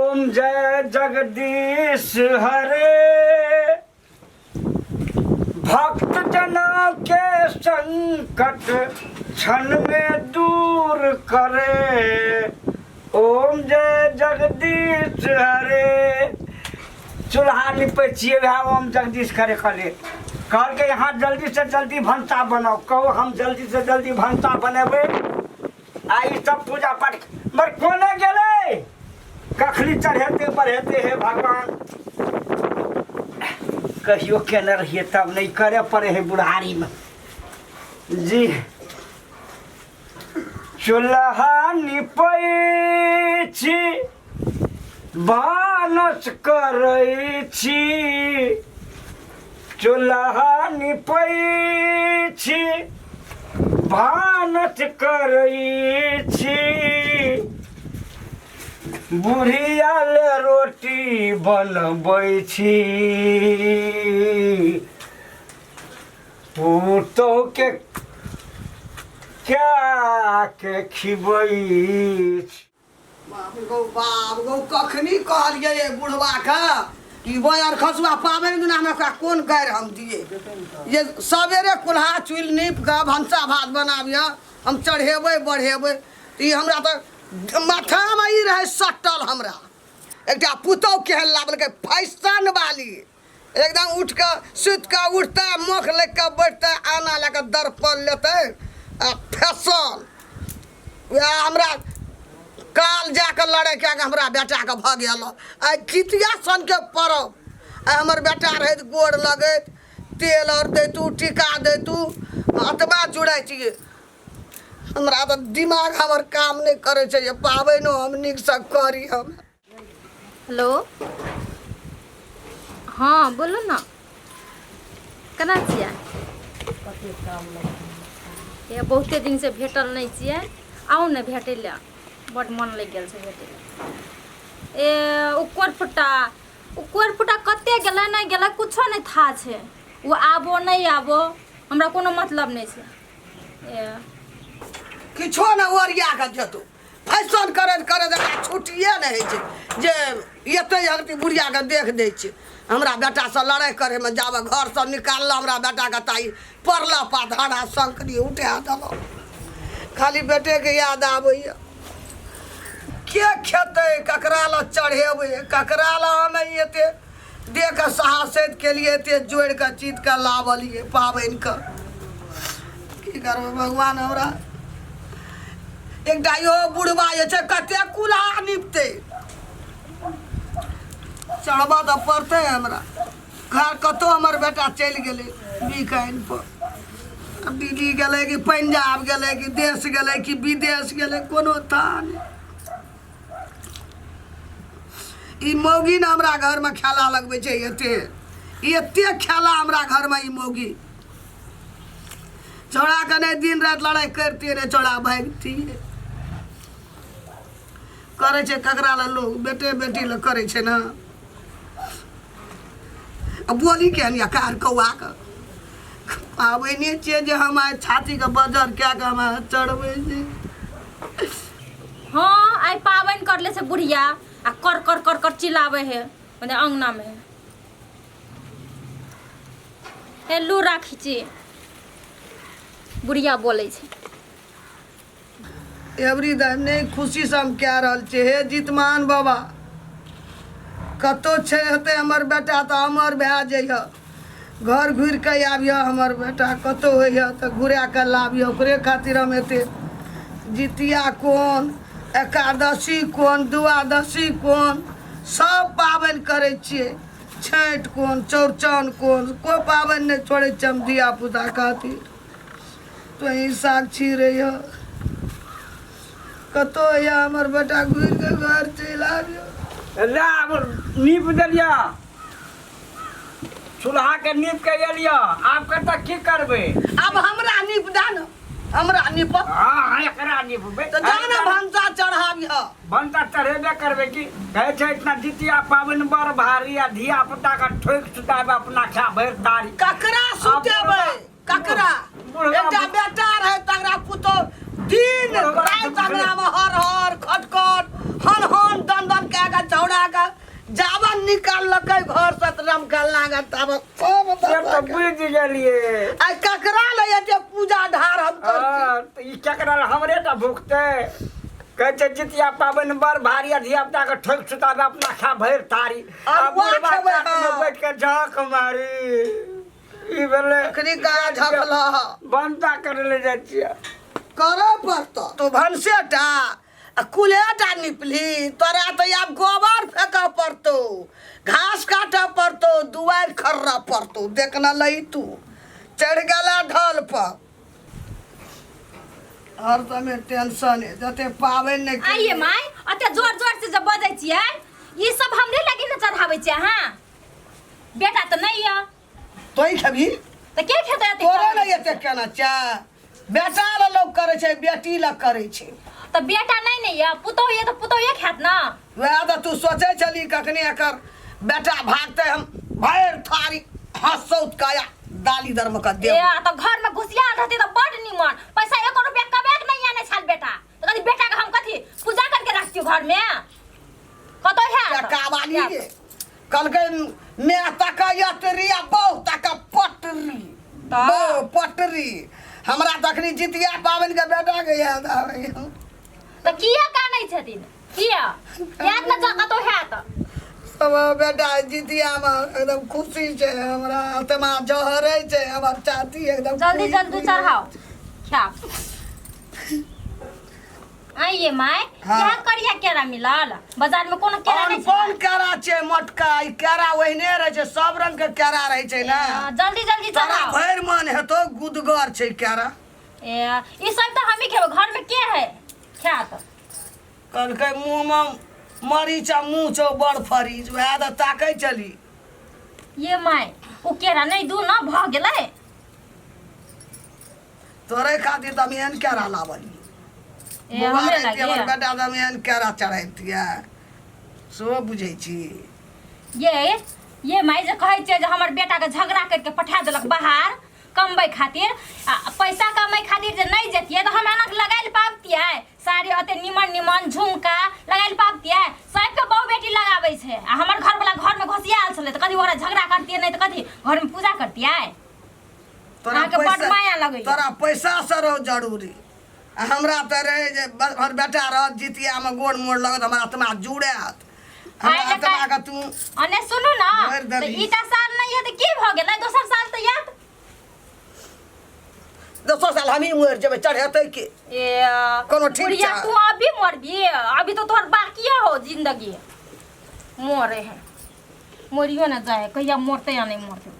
ओम जय जगदीश हरे। भक्त जनों के संकट क्षण में दूर करे, ओम जय जगदीश हरे। चूल्हा निपै छियै वएह ओम जगदीश करे कहलियै। कहलकै यहाँ जल्दी से जल्दी भनसा बनाउ। कहू हम जल्दी से जल्दी भनसा बनेबै आ ई सब पूजा पाठ मगर कोने गेलै कखनी चढ़ेते बढ़ेते। हे भगवान, कहियो केने रहियै तब नहि करे पड़े है बुढ़ारीमे जी। चूल्हा निपै छी, भानस करै छी। चूल्हा निपै छी, भानस करै छी, बुढ़िया ले रोटी बनबै छी, पुतोहके क्या के खिबै छी। बाप गौ बाप गौ, कखनी कहलियै ये बुढ़वा के कि बयर खसुआ पाबनि दिना हमरा ओकरा कोन गारि हम दिए जे सवेरे कुल्हा चुल्हि नीप कऽ भनसा भात बनाबिह, हम चढ़ेबै बढ़ेबै। तऽ ई हमरा तऽ माथामे ई रहै सटल। हमरा एकटा पुतहु केहन लाबलकै फैशन वाली, एकदम उठि कऽ सुति कऽ उठतै, मुख लग कऽ बैठतै, आना लए कऽ दर्पण लेतै आ फैशन। वएह हमरा काल जा कऽ लड़ैके हमरा बेटाके भऽ गेल। आइ जितिया सनके परब, आइ हमर बेटा रहैत गोर लगैत, तेल आओर दैतू, टीका दैतू, एतबा जुड़ै छियै। हमरा तऽ दिमाग हमर काम नहि करै छै जे पाबनिओ हम नीकसँ करी हम। हेलो, हँ बोलू ने, केना छियै? ये बहुते दिनसँ भेटल नहि छियै, आउ ने भेटै लए, बड्ड मन लागि गेल छै भेटै लए। ए ओ कोरफुटा, ओ कोरफुटा कते गेलै नहि गेलै कुछो नहि था छै। ओ आबो नहि आबो हमरा कोनो मतलब नहि छै। ए किछो ने ओरिया कऽ जेतौ। फैशन करैत करैत एकरा छुट्टिए नहि होइ छै जे एते अगती बुढ़ियाके देख दै छै। हमरा बेटासँ लड़ाइ करैमे जाबे घरसँ निकालल हमरा बेटाके ताइ पड़ल पाधारा शंकरी उठा देलक। खाली बेटेके याद आबैए। के खेतै, ककरा लए चढ़ेबै, ककरा लए? हम एते देह साहसैत केलिए, एते जोड़ि कऽ चीत कऽ लाबलियै पाबनिके। की करबै भगवान? हमरा एकटा इहो बुढ़बा जे छै, कते कुल्हा निपतै? चढ़बऽ तऽ पड़तै हमरा घर। कतौ हमर बेटा चलि गेलै बीकाइन पर, आब दिल्ली गेलै कि पंजाब गेलै कि देश गेलै कि विदेश गेलै, कोनो था नहि। ई मौगी ने हमरा घरमे खेला लगबै छै, एते एते खेला हमरा घरमे। ई मौगी चौड़ा के नहि दिन राति लड़ाइ करितियै नहि चौड़ा भागितियै। करै छै ककरा लए लोक? बेटे बेटी लए करै छै ने। आ बोली केहन यऽ कार कौआके। पाबनिए छियै जे हम आइ छातीके बजर कए कऽ हम चढ़बै छी। हँ, आइ पाबनि करले छै बुढ़िया आ कर कर कर कर चिल्लाबै है मने अङ्गनामे। हे लू राखी छी, बुढ़िया बोलै छै। एवरी दाइ नहि खुशीसँ हम कए रहल छी। हे जितमान बाबा, कतहु छै हेतै हमर बेटा तऽ अमर भए जइह, घर घुरि कऽ आबिह। हमर बेटा कतहु होइए तऽ घुरा कऽ लाबिह। ओकरे खातिर हम एते जितिया कोन, एकादशी कोन, द्वादशी कोन, सब पाबनि करै छियै। छठि कोन, चौरचन कोन, कोइ पाबनि नहि छोड़ै छियै हम धियापुता खातिर। तोही साक्षी रहिह, कतहु होइए हमर बेटा घुरि कऽ घर चलि आबियौ। ले आब नीप देलियै चूल्हा के, नीप के एलियै। आब कतऽ की करबै? आब हमरा नीप दे ने, हमरा नीप। हाँ, एकरा नीपबै। तऽ जा ने भनसा चढ़ाबिह। भनसा चढ़ेबे करबै की कहै छै। इतना जितिया पाबनि बड़ भारी आ धिया पुता के ठोकि सुताबे, अपना खा भरि तारी। ककरा सुतेबै, ककरा? एकटा बेटा रहे तकरा पुतोह दिन राति अंगना में हर हर खटखट हन हन दन दन कए के झौड़ा। लागत आब सब से तऽ दशा के। बुझि गेलियै। आ ककरा ले एते पूजा ढार हम करती? हँ, तऽ ई केकरा लए हमरे टा भुगतै? कहै छै जितिया पाबनि बड़ भारी आ धिया पुता के ठोकि सुताबे, अपना खा भरि थारी आ अरुआ बुढ़बा खेबै कातमे हम। बैठ के झाँक मारी। ई भेलै। अखनी कहाँ झकल? भनसा करै लए जाइ छियै। करऽ पड़तौ। तू भनसे टा आ कुल्हे टा निपली? तोरा तऽ आब गोबर फेकऽ पड़तौ, घास काटऽ पड़तौ, दुआरि खर्रऽ पड़तौ। देख न लही, तू चढ़ि गेला ढल पर। हर समय टेंशन है, जते पाबनि नहि आइए केलियै। माय, अते जोर जोर से जब बजै छियै, ई सब हमरे लगी ने चढ़ाबै छियै अहाँ? बेटा तऽ नहि यऽ। तोही खेबही। तऽ के खेतै एते? तोरे ने एते केना छै? बेटा लए लोक करै छै, बेटी लए करै छै। तऽ बेटा नहि ने यऽ, पुतोहु यऽ तऽ पुतोहुए खायत ने। वएह तऽ तू सोचै छली, कखनी एकर बेटा भागतै, हम भरि थारी हँसौत काया दाली दरमे कऽ ए देब। तऽ घर में घुसियाल रहती तऽ बड निमन। पैसा एको रुपया कमे के नहीं आने छाल बेटा। तऽ कथी बेटा के हम कथी पूजा करके रखतियो घर में? कतौ है? टका वाली गे कहलकै, मैं तक यतरी आ बहु तक पटरी। तऽ? बहु पटरी। हमरा तखनी जितिया पाबनि के बेटा के याद आबै। तऽ किया कानै छथिन? किया याद न जा कतौ है तऽ? सब बेटा जितिया में एकदम खुशी छै। हमरा आत्मा जहरै छै, हमर छाती एकदम जल्दी फूलि जल्दी फूलि। चढ़ाओ, खाओ। आइए माय। हाँ। केहन करिया केरा मिलल बाजार में? कोनो केरा कोन नहीं कोन छै। केरा छै मोटका? ई केरा ओहिने रहै छै, सब रंग के केरा रहै छै ने। ए, जल्दी जल्दी तोरा चढ़ाओ। भरि मन हेतौ, गुदगर छै केरा। ए, ई सब तऽ हमही खेबै, घर में के है खायत? कहलकै मुँह मे मरीच आ मुँह छौ बड़ फरीच। वएह तऽ ताकै छली। ये माय, ओ केरा नहीं दू ना भऽ गेलै। तोरे खातिर तऽ हम एहन केरा लाबलियै। ए, बौआ हमरे रहितियै हमर लागे। बेटा तऽ हम एहन केरा चढ़ैतियै, सेहो बुझै छी। ये माय, जे कहै छियै जे हमर बेटा के झगड़ा करके पठा देलक बाहर कमबै खातिर आ पैसा कमै खातिर, जे नहीं जतियै तऽ हम एना लगाइल पाबतियै साड़ी? अते निमन निमन झुमका लगाइल पाबतियै? सबके बहु बेटी लगाबै छै आ हमर घरवला घरमे घोसियाल छलै, तऽ कथी ओकरा झगड़ा करतियै? नहि तऽ कथी घरमे पूजा करतियै? तोरा अहाँके बड पैसा माया लगैया। तोरा पैसा से रहो जरूरी आ हमरा तऽ रहै जे हमर बेटा रहत, जितियामे गोड़ मोड़ लगत, हमर आत्मा जुड़ायत। हमरा आइ आत्मा के तू अने सुनू ना। भरि तऽ देलही। ईटा साल नहि है तऽ की भऽ गेलै? दोसर साल तऽ याद। दोसर साल हमही मरि जेबै, चढ़ेतै के? ए कोनो ठीक बुढ़िया, छै? तू अभी मरबी? अभी तो तोहर बाकी हो जिंदगी। मरे है, मरियो ना जाए, कहिया मरते या नहीं मरते।